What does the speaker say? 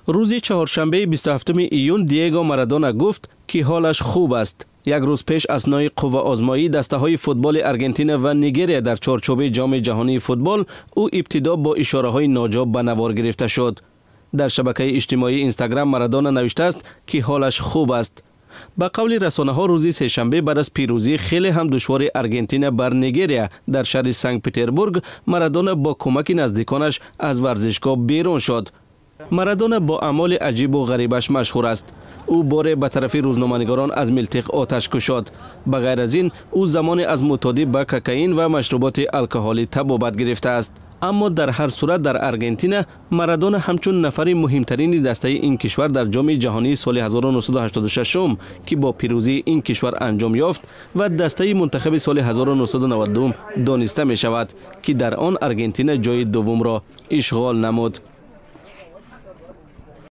Рӯзи чаҳоршанбеи 27 июн Диего Марадона гуфт, ки ҳолаш хуб аст. Як рӯз пеш аснои қувваозмоии дастаҳои футболи Аргентина ва Нигерия дар чорчӯби Ҷоми ҷаҳонии футбол, ӯ ибтидо бо ишораҳои ноҷо ба навор гирифта шуд. Дар шабакаи иҷтимоии Инстаграм Марадона навиштааст, ки ҳолаш хуб аст. Ба қавли расонаҳо, рӯзи сешанбе баъд аз пирӯзии хеле ҳам душвори Аргентина бар Нигерия дар шаҳри Санкт Петербург, Марадона бо кӯмаки наздиконаш аз варзишгоҳ берун шуд. Марадона бо аъмоли аҷибу ғарибаш машҳур аст. Ӯ боре ба тарафи рӯзноманигорон аз милтиқ оташ кушод. Ба ғайр аз ин, ӯ замоне аз мӯътодӣ ба кокаин ва машруботи алкоҳолӣ табобат гирифтааст. Аммо дар ҳар сурат дар Аргентина Марадона ҳамчун нафари муҳимтарини дастаи ин кишвар дар Ҷоми ҷаҳонии соли 1986, ки бо пирӯзии ин кишвар анҷом ёфт, ва дастаи мунтахаби соли 1992 дониста мешавад, ки дар он Аргентина ҷои дуввумро ишғол намуд.